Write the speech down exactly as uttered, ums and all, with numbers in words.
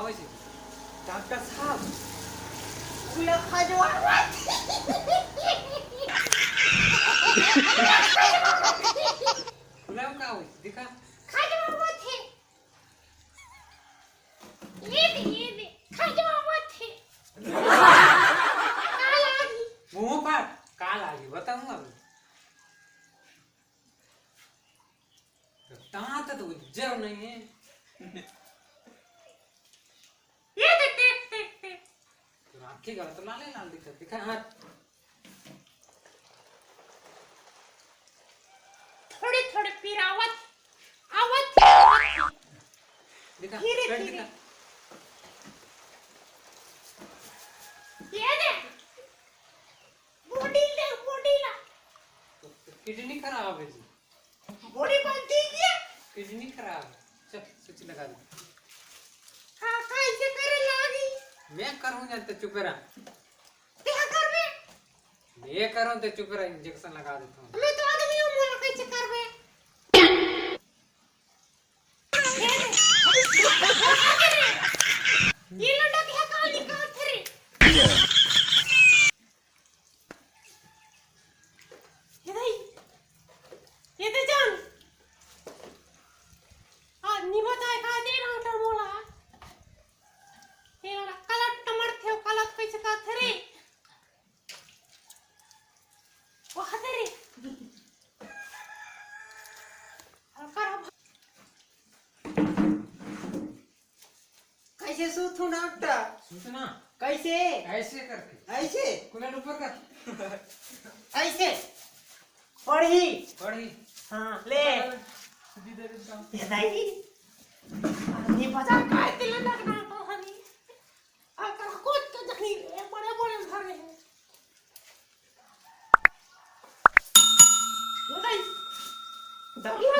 Doctor साहब, खुला खजवावत। खुला का होई? दिखा। खजवावत हे। ये दे, ये दे। खजवावत हे। का लागी? मुंह पर का लागी? बताऊंगा अभी। दांत तो उज्जर नहीं है। ये देख, देख, देख, देख। तो आंखें गलत लाले लाल दिखा, दिखा हाथ। थोड़े थोड़े पीर आवत, आवत, आवत। दिखा, धीरे, पेट धीरे। दिखा। ये देख। बॉडी ले, बॉडी ला। तो, तो किडनी खराब है जी। बॉडी बनती है। किडनी खराब है। चल, स्विच लगा दे। हाँ, कैसे करे लागी? मैं करूँ या तो चुप रहा। क्या करबे? मैं करूँ तो चुप रहा, इंजेक्शन लगा देता हूँ। मैं तो आदमी हूँ, मोला कैसे करबे? ये लंडा के कहानी कहाँ थे रे? ये दाई, ये दे जान। आज नी बताए का दे डॉक्टर मोला। ये वाला कलट टमर थे, कलट कैसे का थे रे? वो हटे रे। हल्का रहो। कैसे सूतूं डॉक्टर? सूतना। कैसे? ऐसे करके। ऐसे? कूलर ऊपर कर। ऐसे? पढ़ी। पढ़ी। हाँ, ले। सीधी दे देता हूँ। ये नहीं। ये बजा काय तिल लगना तो हनी। अगर कुछ तो जानी रे, बड़े बड़े घर हैं। ये नहीं। दरिया